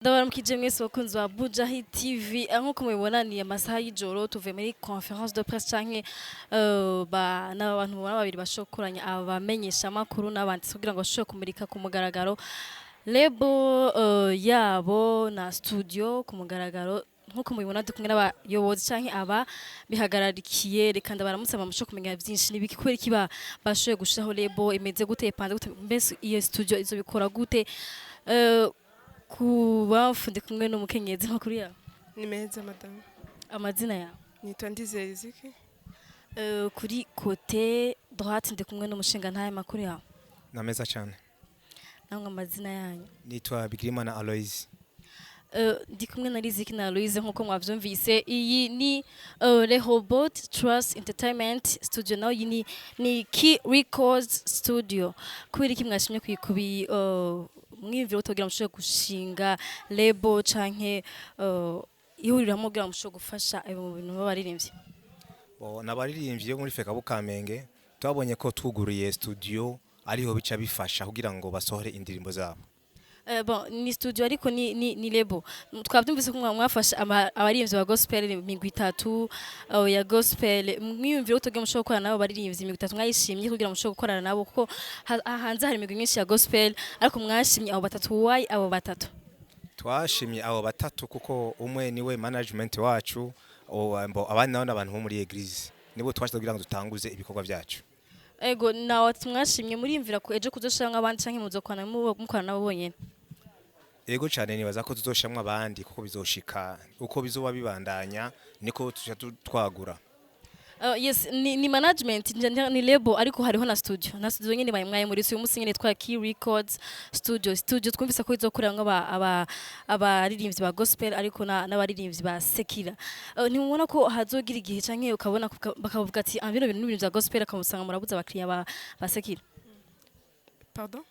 Ndabaramukije mwese bakunzi ba Bujahi TV. Nkuko mubibona ni amasaha y'ijoro, tuvuye muri conférence de presse canke ba n'abantu mubona babiri bashokoranya abamenyesha makuru n'abanditsi kugira ngo bashobore kumurika ku mugaragaro label yabo na studio ku mugaragaro. Nkuko mubibona, ndi kumwe n'abayobozi canke aba bihagararikiye. Reka ndabaramutse bamushe kumenya vyinshi nibiki, kubera iki bashoboye gushiraho label, imeze gute, ipanze gute, mbese iyo studio izobikora gute? Kuba ndi kumwe n'umukenyezi. Makuru yawe? Ni meza, madame. Amazina yawe? Nitwa Ndizeye Riziki. Kuri côté droite ndi kumwe n'umushinga ntaye. Makuru yawe? Na meza cyane. Namwe amazina yanyu? Nitwa Bigirimana Aloise. Ndi kumwe na Riziki na Aloise. Nkuko mwavyumvise, iyi ni Rehoboth Trust Entertainment Studio, nayo iyi ni Key Records Studio. Kubera iki mwashimye kubi mwiyumvira kugira mushobore gushinga label canke ihuriro kugira mushobore gufasha mu bintu b'abaririmbyi? Bo nabaririmbyi bo muri FECABU Kamenge twabonye ko twuguriye studio ariho bica bifasha kugira ngo basohore indirimbo zabo. Bon, ni studio ariko ni label. Twabyumvise ko mwafashe abaririmbyi ba gospel imigwi itatu ya gospel. Mwiyumvire ko tugiye mushobora gukorana nabo baririmbyi imigwi itatu, mwayishimye kugira mushobore gukorana nabo, kuko hanze hari imigwi myinshi ya gospel, ariko mwashimye abo batatu. Why abo batatu? Twashimye abo batatu kuko umwe niwe management wacu, mbo abandi nabo n'abantu bo muri église, nibo twashatse kugira ngo dutanguze ibikorwa byacu. Ego, nawe mwashimye, muriyumvira ko ejo kuzoshira nk'abandi canke muzokorana mukorana nabo bonyene? Ego cyane, nibaza ko tuzoshamwa abandi kuko bizoshika uko bizoba bibandanya niko tuja twagura. Yes, ni management, ni label, ariko hariho na studio. Na studio nyene bayi muri uyu munsi nyene twa Key Records Studio. Studio twumvise ko izokoreramwo abaririmbyi ba gospel, ariko n'abaririmbyi ba secular. Ntimubona ko hazogira igihe canke ukabona bakavuga ati: "Ah, bino bintu n'ibintu vya gospel", akamusanga murabuza abakiriya ba secular? Pardon?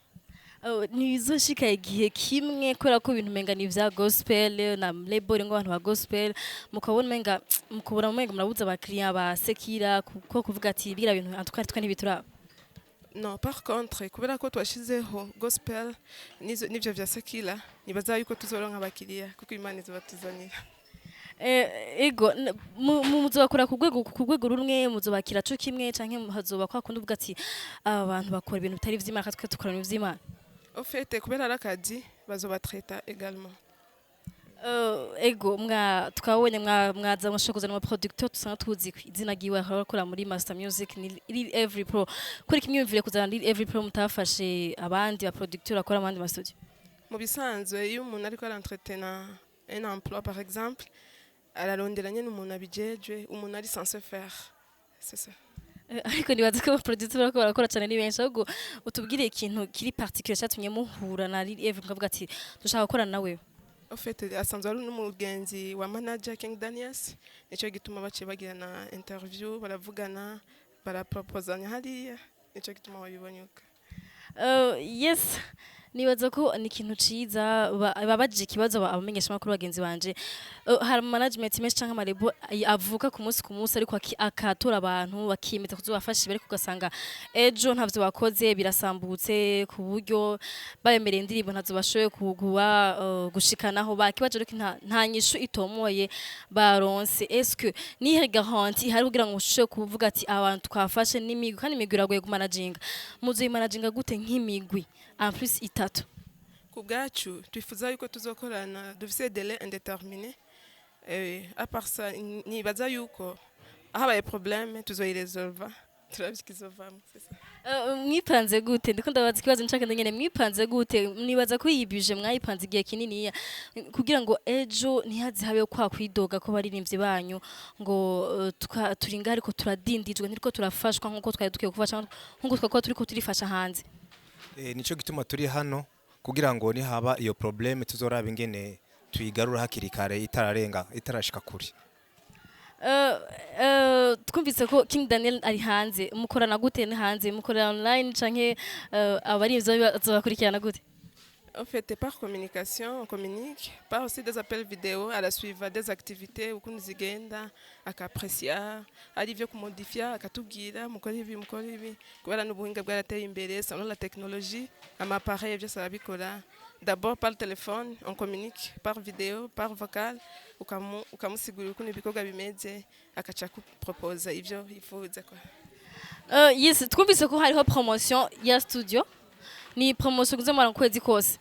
Ntibizoshika igihe kimwe kubera ko ibintu umenga ni ivya gospel na label ngo abantu ba gospel, mukabona umenga mukubura umenga murabuza abakiriya ba secular, kuko kuvuga ati biriya bintu en tout cas twe ntibituraba? Non, par contre, kubera ko twashizeho gospel n'ivyo vya secular, nibaza yuko tuzoronka abakiriya kuko Imana izobatuzanira. Ego, muzobakora ku rwego rumwe, muzobakira co kimwe, canke hazoba kwa kundi uvuga ati aba bantu bakora ibintu bitari ivy'Imana, twe dukora ibintu vy'Imana? Au fait, kubera ari akazi, bazobatraita également. Ego, mwa twabonye mwaza mwashobora kuzana ama producteur usanga tuzi ku izina ryiwe, akaba akora muri Master Music, ni Lil Every Pro. Kuri kimwiyumvire kuzana Lil Every Pro, mutafashe abandi ba producteur akora abandi ma studio? Mu bisanzwe, iyo umuntu ariko arentretena un emploi, par exemple, ararondera nyene umuntu abijejwe, umuntu ari censé faire, c'est ça. Ariko nibaza ko aba producteur bariko barakora cyane ni benshi. Ahubwo utubwire ikintu kiri particulier cyatumye muhura na Lil Every mukavuga ati dushaka gukorana nawe. Au fait, asanzwe ari n'umugenzi wa manager King Daniels, nico gituma baciye bagirana interview, baravugana, barapropozanya hariya, nico gituma babibonye uko. Yes, nibaza ko ni ikintu ciza babajije ikibazo abamenyesha makuru bagenzi banje. Hari management menshi canke ama label avuka ku munsi ku munsi, ariko akatora abantu bakiyemeza kuzobafasha, ariko ugasanga ejo ntavyo bakoze, birasambutse ku buryo babemereye indirimbo ntazo bashoboye kuba gushikanaho bakibaje, ariko nta nyishu itomoye baronse. Est-ce que nihe garantie ihari kugira ngo mushobore kuvuga ati abantu twafashe n'imigwi, kandi imigwi iragoye kumanaginga, muzoyimanaginga gute nk'imigwi en plus itatu? Ku bwacu, twifuza yuko tuzokorana dufise délai indéterminé. À part ça, nibaza yuko habaye problème tuzoyiresolva, turavye ikizovamwo, c'est ça. Mwipanze gute? Ndiko ndabaza ikibazo nshaka nyene, mwipanze gute? Nibaza ko iyi budget mwayipanze igihe kininiya kugira ngo ejo ntihaze habeho kwa kwidoga ko baririmbyi banyu ngo turi ngaha ariko turadindijwe, ntiriko turafashwa nkuko twari dukwiye gufasha, nkuko twakora turiko turifasha hanze. Nico gituma turi hano kugira ngo nihaba iyo problème tuzoraba ingene tuyigarura hakiri kare, itararenga, itarashika kure. Twumvise ko King Daniel ari hanze. Mukorana gute ni hanze? Mukorera online canke abarimvyi bazobakurikirana gute? En fait, par communication, on communique, par aussi des appels vidéo, à la suivre des activités, ukuntu zigenda, akaprecia, ari ivyo kumodifia, akatubwira mukora ibi, mukora ibi, kubera n'ubuhinga bwarateye imbere, selon la technologie, ama appareil byose arabikora. D'abord par téléphone, on communique par vidéo, par vocal, ukamusigurira ukuntu ibikorwa bimeze, akaca kuproposa ivyo yifuza kwa. Yes, twumvise ko hariho promotion ya studio, ni promotion kuzomara mu kwezi kose.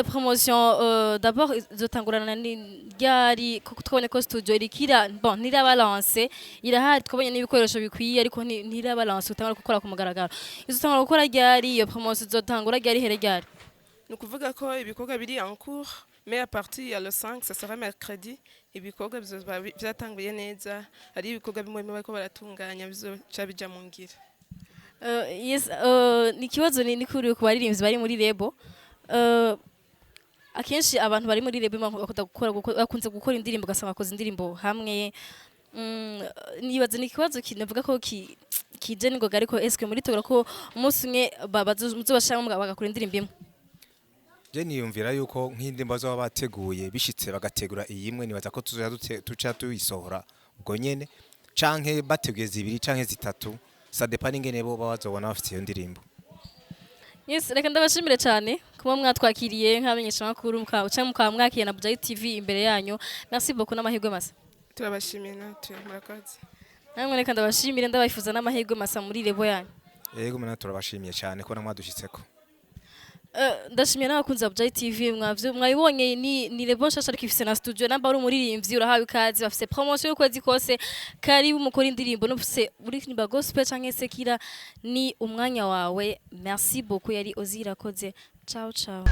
Promotion d'abord izotangurana ni ryari? Kuko twabonye ko studio irikira, bon, ntirabalance, irahari, twabonye n'ibikoresho bikwiye, ariko ntirabalance utangura gukora ku mugaragaro. Izotangura gukora ryari? Iyo promotion izotangura ryari, here ryari? Ni ukuvuga ko ibikorwa biri en cours, mais à partir ya le 5, ça sera mercredi, ibikorwa bizoba vyatanguye neza. Hari ibikorwa bimwe bimwe bariko baratunganya bizoca bija mu ngiro. Yes, ni ikibazo ni kuri ku baririmbyi bari muri label. Akenshi abantu bari muri label bakunda gukora bakunze gukora indirimbo, ugasanga bakoze indirimbo hamwe. Nibaza ni ikibazo kinavuga ko kije ningoga, ariko eske muritegura ko umunsi umwe muzobashiramo bagakora indirimbo imwe? Je niyumvira yuko nk'indirimbo bazoba bateguye, bishitse bagategura iyi imwe, nibaza ko tuzoja tuca tuyisohora ubwo nyene, canke bateguye zibiri canke zitatu, ça dépend n'ingene bo baba bazobona bafite iyo ndirimbo. Yes, reka ndabashimire cyane kuba mwatwakiriye nk'abamenyeshamakuru, canke mukaba mwakiye na Bujayi TV imbere yanyu. Merci beaucoup n'amahirwe masa. Turabashimiye natwe, murakoze. Namwe reka ndabashimire, ndabifuza n'amahirwe masa muri label yanyu. Yego, mwana, turabashimiye cyane ko namwadushitseko. Ndashimiye n'abakunzi ba Bujayi TV. Mwavyo mwabibonye, ni label nshasha ariko ifise na studio. Namba uri umuririmbyi, urahawe ikaze. Bafise promotion y'ukwezi kose. Karibu mukora indirimbo, nufise uririmba gospel canke secular, ni umwanya wawe. Merci beaucoup. Yari Ozirakoze. Ciao ciao.